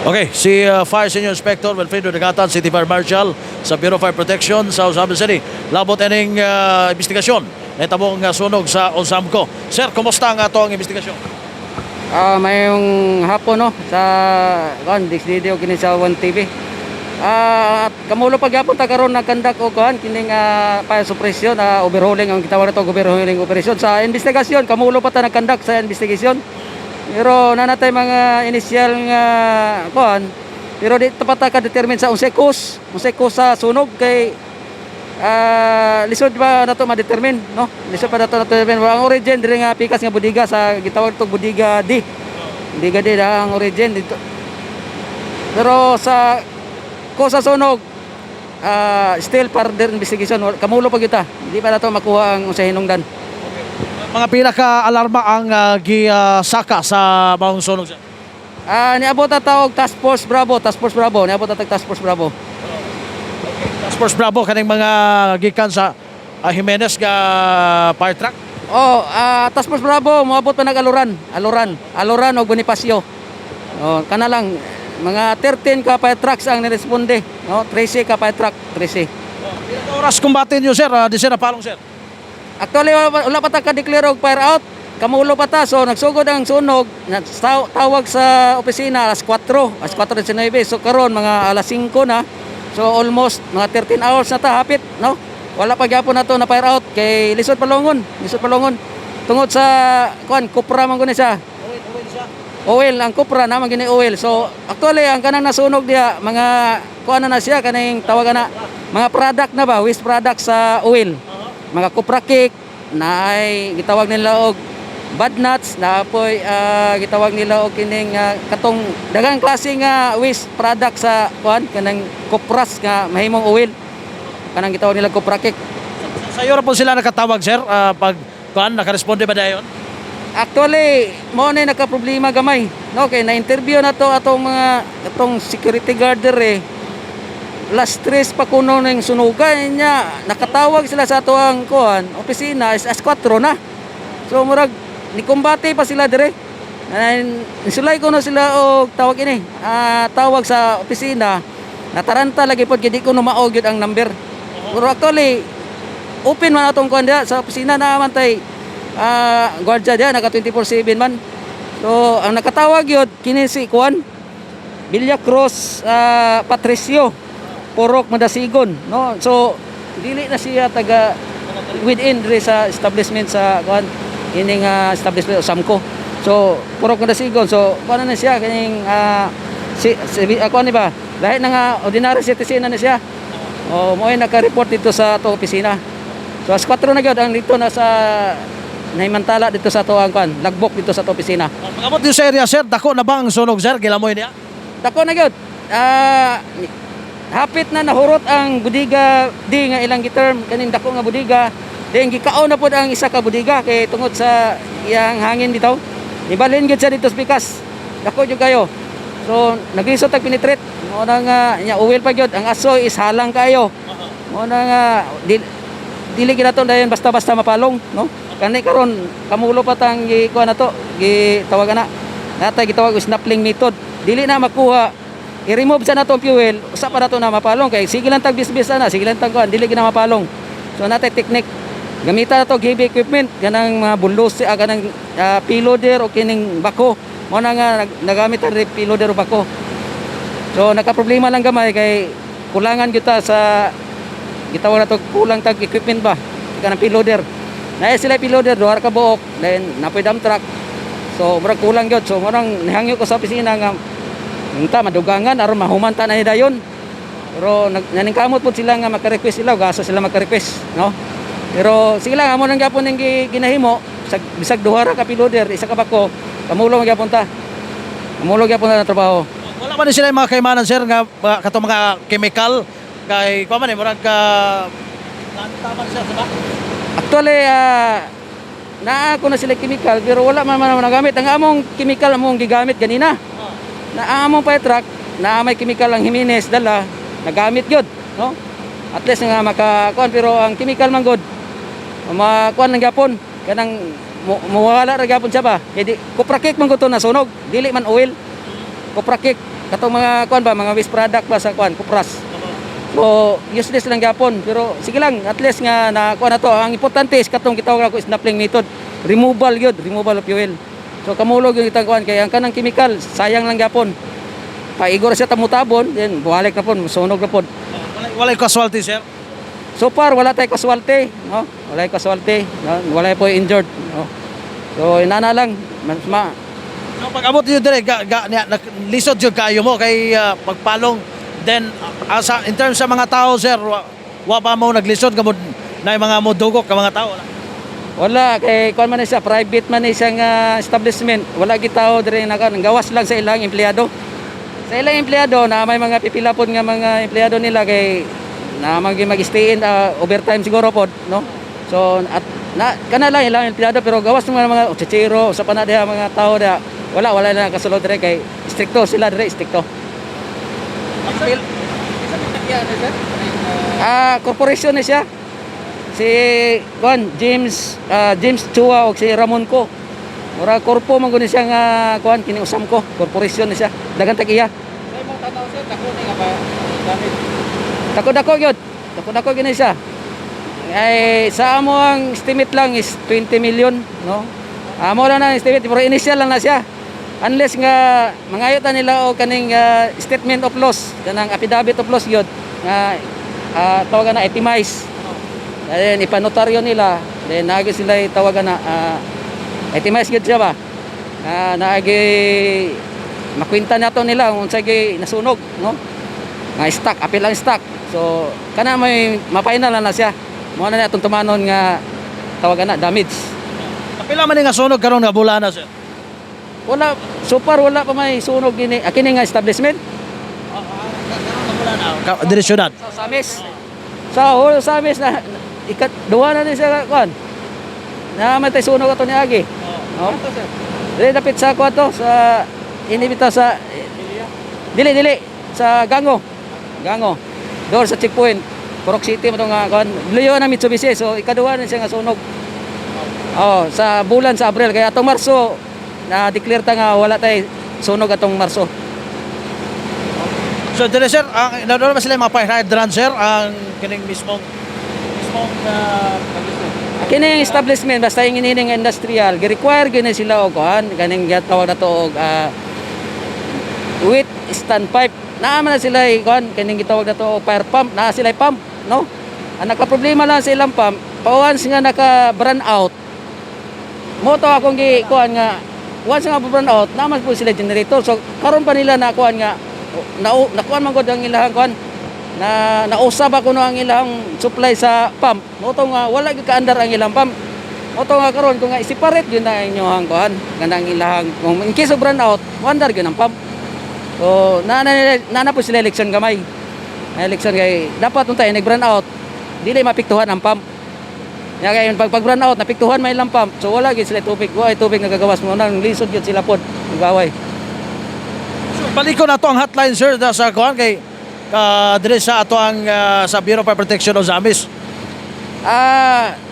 Okay, si Fire Senior Inspector Wilfredo Dagatan, City Fire Marshal sa Bureau of Fire Protection sa Ozamiz City. Labot ining investigasyon nahitabong sunog sa Ozamco. Sir, kumusta ang ato ang investigasyon? Mayong hapon, no, sa kuan DXDD kini sa 1 TV. At kamulo pa gyapon ta karon nag-conduct og kuan kining fire suppression, overhauling ang gitawag nato, overhauling operation. Sa investigasyon, kamulo pa ta nag-conduct sa investigation. Pero naa natay mga initial nga kuan, pero di ta pa ta ka-determine sa unsay cause sa sunog kay lisod pa nato ma-determine, no? Lisod pa nato na-determine. Ang origin diri nga pikas nga budiga sa gitawag to Budiga D. Budiga D na ang origin dito. Pero sa cause sa sunog, still further investigation. Kamulo pa kita. Hindi pa nato makuha ang unsay hinungdan. Mga pila ka alarma ang gisaka sa maong sunog, sir? Niabot ta og Task Force Bravo, Task Force Bravo, niabot ta tag Task Force Bravo. Task Force Bravo, kaning mga gikan sa Jimenez nga fire truck? Oh, Task Force Bravo moabot pa nag Aluran, Aluran, Aluran og Bonifacio. Oh, kana lang mga 13 ka fire trucks ang niresponde, no? 13 ka fire truck, 13. Pila ka oras kumbate niyo, sir? Di sir napalong, sir? Actually, wala pa ta ka-declare og fire out. Kamulo pa ta. So nagsugod ang sunog, tawag sa opisina alas 4, alas 4:19. So karon mga alas 5 na. So almost mga 13 hours na ta hapit, no? Wala pa gyapon nato na fire out kay lisod palongon, lisod palongon. Tungod sa kuan, kopra man guni siya. Oil ang kopra na man gini, oil. So actually ang kanang nasunog diya, mga kuan na na siya, kaning tawagan na mga product na ba, waste product sa oil. Mga copra cake na ay gitawag nila og bad nuts na poy, gitawag nila og kining katong daghang klase nga waste product sa kuan, kanang kopras nga mahimong oil. Kanang gitawag nila copra cake. Sa iyo ra po sila nakatawag, sir, pag kuan, nakaresponde ba dayon? Actually, mo na nagka-problema gamay. No, kay na-interview na to atong mga atong security guard dire. Alas 3 pa kuno ning sunugan niya. Nakatawag sila sa ato ang kuan, opisina is alas 4 na. So murag ni kumbate pa sila dire. And nisulay ko na sila og tawag ini. Tawag sa opisina. Nataranta lagi pod kay di ko mao gyud ang number. Pero actually open man atong kuan diha sa opisina, na man tay gwardiya diha, naka 24/7 man. So ang nakatawag yun kini si kuan, Villa Cruz Patricio, Purok Madasigon, no? So dili na siya taga within diri sa establishment sa kuan ining establishment Ozamco. So Purok Madasigon. So kuan na siya kining si kuan ni ba? Lahi na nga ordinary citizen na siya. O mo ay naka-report dito sa ato opisina. So alas 4 na gyud ang dito na sa nahimantala dito sa ato ang kuan, lagbok dito sa ato opisina. Pag-abot niyo sa area, sir, dako na ba ang sunog, sir? Gilamoy niya? Dako na gyud. Hapit na nahurot ang budiga di nga ilang giterm kaning dako nga budiga. Then gikaon na pod ang isa ka budiga kay tungod sa iyang hangin bitaw. Nibalhin gyud siya dito sa pikas. Dako gyud kayo. So naglisod tag penetrate. Mo na nga nya oil pa gyud ang asoy is halang kayo. Mo na nga dili gyud nato dayon basta-basta mapalong, no? Kani karon kamulo pa tang gi kuha na to, gitawagan na. Natay gitawag og snappling method. Dili na makuha, i-remove sa nato ang fuel, usa pa nato na mapalong kay sige lang tag bisbis na, sige lang tag kuan, dili gid na mapalong. So natay technique. Gamitan nato og heavy equipment, kanang mga bulldozer, kanang payloader o kining backhoe. Mo na nga nagamit ang payloader o backhoe. So nakaproblema lang gamay kay kulangan gyud ta sa gitawag na to, kulang tag equipment ba, kanang payloader. Naa sila payloader, duha ra ka buok, then napoy dump truck. So murag kulang gyud. So murang nihangyo ko sa opisina nga unta madugangan aron mahuman ta na ni dayon. Pero naningkamot pod sila nga maka-request sila, ug asa sila maka-request, no? Pero sige lang, amo nang gyapon ning ginahimo, bisag duha ra ka payloader, isa ka backhoe, kamulo man gyapon ta. Kamulo gyapon ta na trabaho. Wala man ni sila yung mga kaimanan, sir, nga katong mga chemical kay kuan man eh, murag ka tama sir, diba? Actually, naa ko na sila chemical pero wala man man nagamit. Ang among chemical among gigamit ganina. Na ang among fire truck, na may chemical ang Jimenez dala, nagamit gyud, no? At least nga makakuan, pero ang chemical man gud makuan lang gyapon, kanang muwala ra gyapon siya ba. Kay di copra cake man gud to nasunog, dili man oil. Copra cake katong mga kuan ba, mga waste product ba sa kuan, copras. So useless lang gyapon, pero sige lang, at least nga na kuan na to. Ang importante is katong gitawag ako snappling method, removal gyud, removal of fuel. So kamulog yung itang kuan kay ang kanang chemical sayang lang gyapon. Paigo ra siya tamutabon, then buhalik na pon, sunog na pon. Walay casualty, sir? So far wala tay casualty, no? Wala casualty, no? Wala po injured, no? So inana lang mas ma So pag abot niyo dire ga, ga, niya, lisod jud kayo mo kay pagpalong, then asa in terms sa mga tao, sir, wa ba mo naglisod kamod na mga modugok ka mga tao? Wala? Wala kay kuan man na siya, private man na siya nga establishment. Wala gid tao dire naka, gawas lang sa ilang empleyado. Sa ilang empleyado na may mga pipila pod nga mga empleyado nila kay na mag stay in overtime siguro pod, no? So at na kana lang ilang empleyado, pero gawas ng mga ochichero sa pa na diha, mga tao diha, wala wala na kasulod dire kay strikto sila dire, strikto. Ah, corporation na siya. Si kuan James, James Chua o si Ramon ko. Mura korpo man gud ni siya nga kuan kini Usamco, corporation ni siya. Daghang tag iya. Sa imong tanaw, sir, dako ni nga ba gamit? Dako-dako gyud. Dako-dako gyud ni siya. Ay sa amo ang estimate lang is 20 million, no? Amo lang na ang estimate pero initial lang na siya. Unless nga mangayo ta nila og kaning statement of loss, kanang affidavit of loss gyud nga tawagan na itemize. Then ipanotaryo nila, then naagi sila tawagan na itemize gyud siya ba. Naagi makwinta nato nila kung unsay gi nasunog, no? Nga stock, apil ang stock. So kana may mapainal na na siya. Mo na atong tumanon nga tawagan na damage. Kapila man ni nga sunog karon nga bulana, sir? Wala, so far wala pa may sunog gini, kini nga establishment. Dire syudad. Sa Ozamiz. Sa whole Ozamiz na ikat duha na ni siya kuan. Na matay sunog ato ni Agi. No? Dili dapit sa kuan to sa inibita sa dili dili sa Gango. Gango. Door sa checkpoint. Purok City mo to nga kuan. Luyo na Mitsubishi, so ikaduha na siya nga sunog. Oh, sa bulan sa Abril kaya atong Marso na declare ta nga wala tay sunog atong Marso. So dire, sir, ang nadoon ba sila mga fire hydrant, sir, ang kining mismong Kini yung establishment basta yung ini nga industrial, gi-require gyud ni sila og kuan kaning gitawag na to og with standpipe. Naa man na sila kuan kaning gitawag na to og fire pump, naa sila pump, no? Ang nakaproblema lang sa ilang pump, pa once nga naka brand out. Mo to akong gi kuan nga once nga brand out, naa man po sila generator. So karon pa nila na kuan nga na nakuan man gud ang ilang kuan na nausab ako no ang ilang supply sa pump. Mo to nga wala gyud kaandar ang ilang pump. Mo to nga karon kung nga i-separate gyud na ang inyong kuan kanang ilang kung in case of run out, moandar gyud ang pump. So na na po sila election gamay. Na election kay dapat unta nag run out, dili mapiktuhan ang pump. Ya kay pag run out napiktuhan man ilang pump. So wala gyud sila tubig. Wa tubig nagagawas mo nang lisod gyud sila pod gaway. So, baliko na to ang hotline, sir, da sa kuan kay dire sa ato ang sa Bureau of Fire Protection Ozamiz.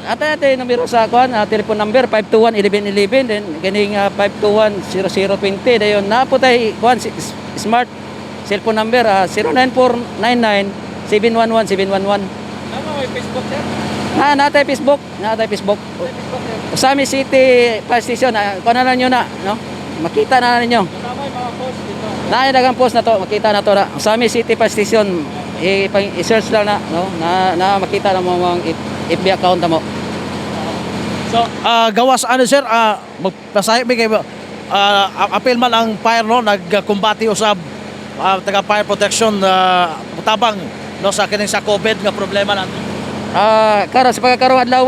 Ate ate numero sa kuan, telephone number 521-1111, then ganing 521-0020, dayon na po tay kuan si, smart cellphone number 09499 711 711. Tama may Facebook, sir? Na natay Facebook, natay Facebook. May Facebook, sir. Ozamiz City Fire Station, kuan na lang nyo na, no? Makita na ninyo. Kasama yung mga post dito. Naay daghang post na to, makita na to na. Ozamiz City Fire Station, i-search lang na, no? Na, na makita na mo ang FB account na mo. So, gawas ano, sir, magpasahi mi kay apil man ang fire, no, nagkumbati usab taga fire protection, tabang no sa kining sa COVID nga problema nato. Karon sa pagkakarong adlaw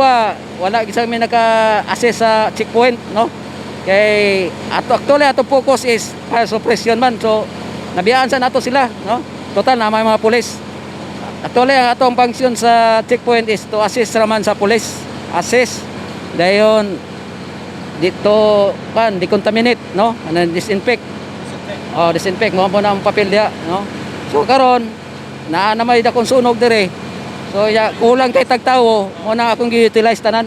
wala gyud sa mi naka-assess sa checkpoint, no? Kay ato actually ato focus is fire suppression man. So nabiyaan sa nato sila, no? Total na may mga pulis. Actually ang atong function sa checkpoint is to assist raman sa pulis. Assist dayon dito kan decontaminate, no? Ano, disinfect. Oh, disinfect mo po na ang papel diha, no? So karon naa na may dakong sunog dire. So ya kulang kay tagtawo, mo na akong gi-utilize tanan.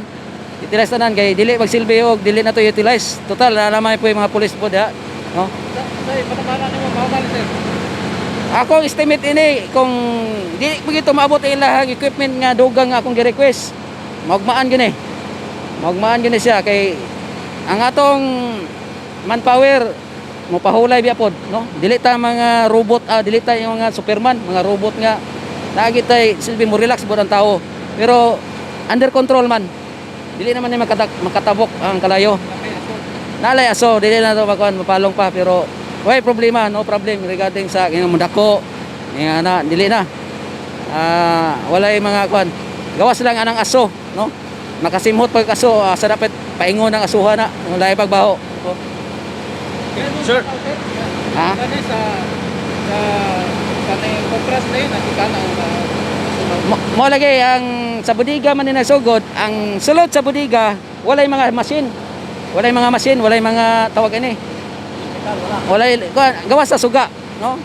Utilize tanan kay dili magsilbi og dili na to utilize. Total na naman po yung mga pulis po diha. No? Sa panabala nimo mahuman, sir? Ako estimate ini kung di mo maabot ang ilahang equipment nga dugang nga akong gi-request. Maugmaan gini. Maugmaan gini siya kay ang atong manpower mopahulay biya pod, no? Dili ta mga robot, dili ta yung mga Superman, mga robot nga naagi tay silbi mo relax bod ang tao. Pero under control man. Dili naman ni makatabok ang kalayo. Nalay aso, dili na to makuan mapalong pa, pero way problema, no problem regarding sa nga mundako. Nga na dili na. Walay mga kuan. Gawas lang anang aso, no? Makasimhot pag aso, sa dapat paingon ang asuha na, walay pagbaho. Sir. Ha? Kani sa kaning contrast na yun, nakita na ang sunog. Mo lagi ang sa bodega man ni nagsugod, ang sulod sa bodega, walay mga machine. Walay mga machine, walay mga tawag ini. Walay kuan, gawas sa suga, no?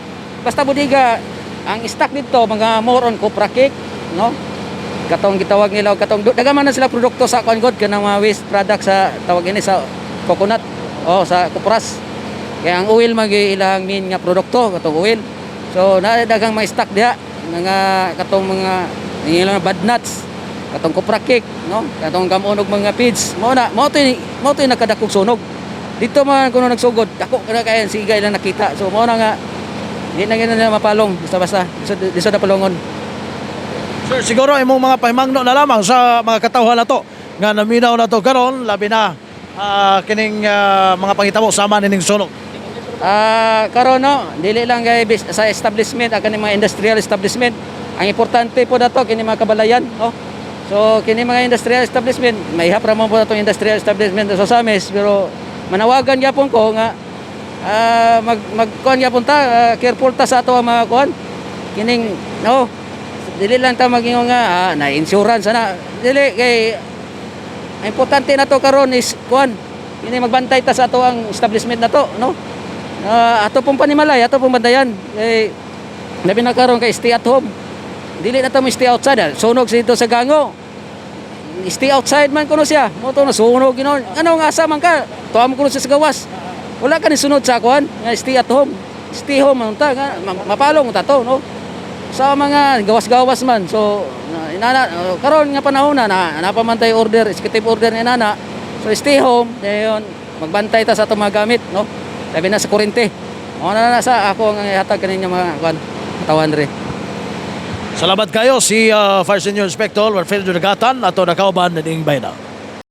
Basta bodega, ang stock dito mga more on copra cake, no? Katong gitawag nila og katong daga man na sila produkto sa kuan god, kanang mga waste product sa tawag ini sa coconut o sa kupras. Kaya ang oil mag ilang main nga produkto katong oil. So naa daghang mga stock diha, mga katong mga ilang bad nuts, katong copra cake, no? Katong gamon og mga feeds. Mao na, mao to nakadakog sunog. Dito man kuno nagsugod, dako kana kay ang siga ilang nakita. So mao na nga di na gyud na mapalong basta-basta. Lisod na palongon. Sir, siguro imong mga pahimangno na lamang sa mga katawhan na to nga naminaw na to karon, labi na kining mga pangitabo sama nining sunog. Karon, no, dili lang kay sa establishment, ang kaning mga industrial establishment. Ang importante po dato kini mga kabalayan, no? So kini mga industrial establishment, mahihap ra man po atong industrial establishment sa Ozamiz, pero manawagan gyapon ko nga mag magkuan gyapon ta, careful ta sa ato ang mga kuan. Kining, no, dili lang ta magingon nga na insurance ana. Dili kay ang importante na to karon is kuan, kini magbantay ta sa ato ang establishment na to, no? Ato pong panimalay, ato pong bantayan. Kay labi na karon kay stay at home. Dili na ta mo stay outside. Sunog sa dito sa Gango. Stay outside man kuno siya. Mo to nasunog ginon. Ano nga asa man ka? Tuwa mo kuno siya sa gawas. Wala ka ni sunod sa kuan nga stay at home. Stay home man ta nga mapalong ta to, no? Sa mga gawas-gawas man. So inana karon nga panahon na na napa man tay order, executive order ni nana. So stay home, dayon magbantay ta sa atong mga gamit, no? Labi na sa kuryente. Mo na na sa ako ang ihatag kaninyo mga kuan katawan dre. Salamat kayo si Fire Senior Inspector Wilfredo Dagatan ato nakauban nining bayna.